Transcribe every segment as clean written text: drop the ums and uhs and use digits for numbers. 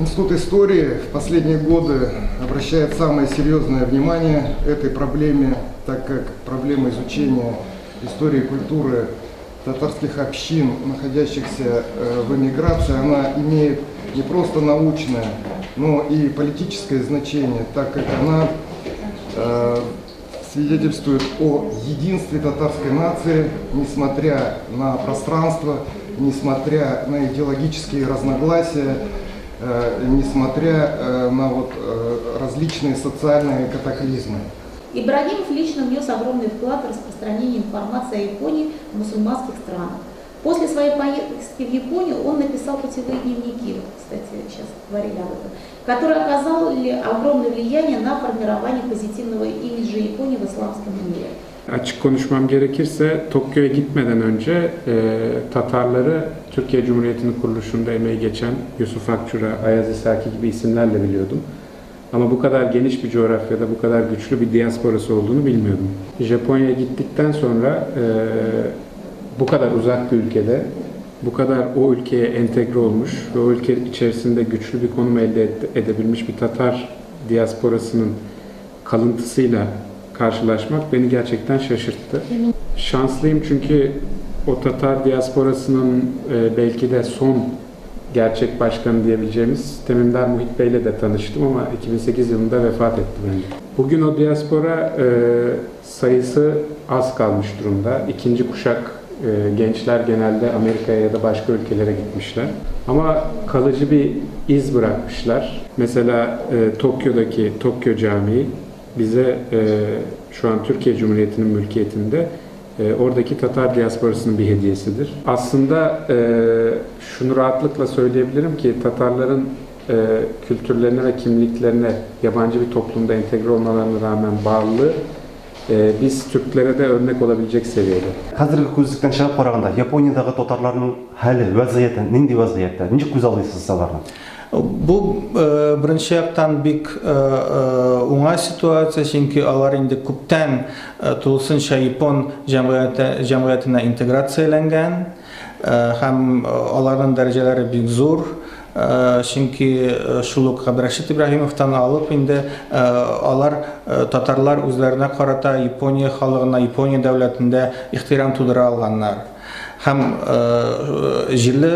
Институт истории в последние годы обращает самое серьезное внимание этой проблеме, так как проблема изучения истории и культуры татарских общин, находящихся в эмиграции, она имеет не просто научное, но и политическое значение, так как она свидетельствует о единстве татарской нации, несмотря на пространство, несмотря на идеологические разногласия, несмотря на различные социальные катаклизмы. Ибрагимов лично внес огромный вклад в распространение информации о Японии в мусульманских странах. После своей поездки в Японию он написал путевые дневники, вот, кстати, сейчас говорили об этом, которые оказали огромное влияние на формирование позитивного имиджа Японии в исламском мире. Açık konuşmam gerekirse Tokyo'ya gitmeden önce Tatarları Türkiye Cumhuriyeti'nin kuruluşunda emeği geçen Yusuf Akçura, Ayaz İshaki gibi isimlerle biliyordum. Ama bu kadar geniş bir coğrafyada bu kadar güçlü bir diasporası olduğunu bilmiyordum. Japonya'ya gittikten sonra bu kadar uzak bir ülkede, bu kadar o ülkeye entegre olmuş ve o ülke içerisinde güçlü bir konum elde edebilmiş bir Tatar diasporasının kalıntısıyla karşılaşmak beni gerçekten şaşırttı. Şanslıyım çünkü o Tatar diasporasının belki de son gerçek başkanı diyebileceğimiz Temimdar Muhit Bey'le de tanıştım ama 2008 yılında vefat etti bence. Bugün o diaspora sayısı az kalmış durumda. İkinci kuşak gençler genelde Amerika'ya ya da başka ülkelere gitmişler. Ama kalıcı bir iz bırakmışlar. Mesela Tokyo'daki Tokyo Camii bize şu an Türkiye Cumhuriyeti'nin mülkiyetinde oradaki Tatar diasporasının bir hediyesidir. Aslında şunu rahatlıkla söyleyebilirim ki Tatarların kültürlerine ve kimliklerine yabancı bir toplumda entegre olmalarına rağmen bağlılığı biz Türklere de örnek olabilecek seviyede. Хәзерге күзлектән чыгып караганда, Япониядагы татарларның хәле, вазгыяте нинди вазгыятьтә? Ничек күз алдыйсыз аларны? Бу беренче яктан бик уңай ситуация, чөнки алар инде күптән тулысынча япон җәмгыятенә интеграцияләнгән һәм аларның дәрәҗәләре бик зур. Чөнки шул ук Габдрәшит Ибраһимовтан алып инде алар татарлар үзләренә карата Япония халыгына, Япония дәүләтендә ихтирам тудыра алганнар. Һәм җирле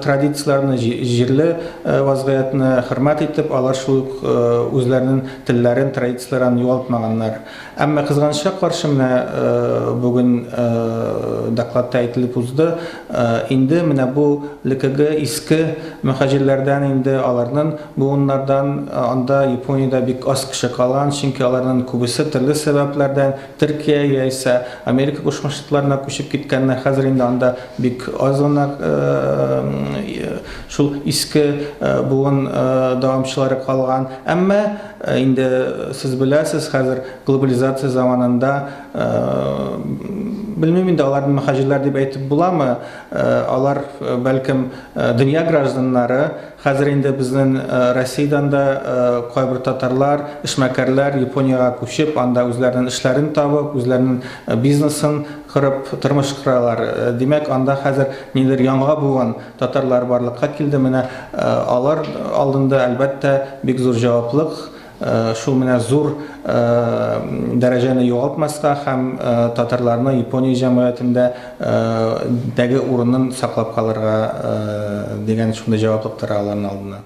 традицияләрне, җирле вазгыятьне хөрмәт итеп, алар шул ук үзләренең телләрен, традицияләрен югалтмаганнар. Әмма кызганычка каршы менә бүген докладта әйтелеп узды, инде менә бу лекеге иске мөхаҗирләрдән инде аларның буыннардан анда Япониядә бик аз кеше калган, чөнки аларның күбесе төрле сәбәпләрдән Төркия яисә Америка Кушма Штатларына күчеп киткәннәр. Хәзер инде анда бик аз гына шул иске буын дәвамчылары калган. Әмма инде сез беләсез, хәзер глобализация заманында белмим инде аларны мөхаҗирләр дип әйтеп буламы? Алар бәлкем дөнья гражданнары. Хәзер инде безнең Россиядән дә кайбер татарлар, эшмәкәрләр Япониягә күчеп, анда үзләренең эшләрен табып, үзләренең бизнесын корып тормыш коралар. Димәк, анда хәзер нидер яңа буын татарлар барлыкка килде. Менә алар алдында әлбәттә бик зур җаваплык. Шул менә зур дәрәҗәне югалтмаска һәм татарларны Япония җәмгыятендә дәге урынын саклап калырга дигән шундый җаваплык тора аларның алдында.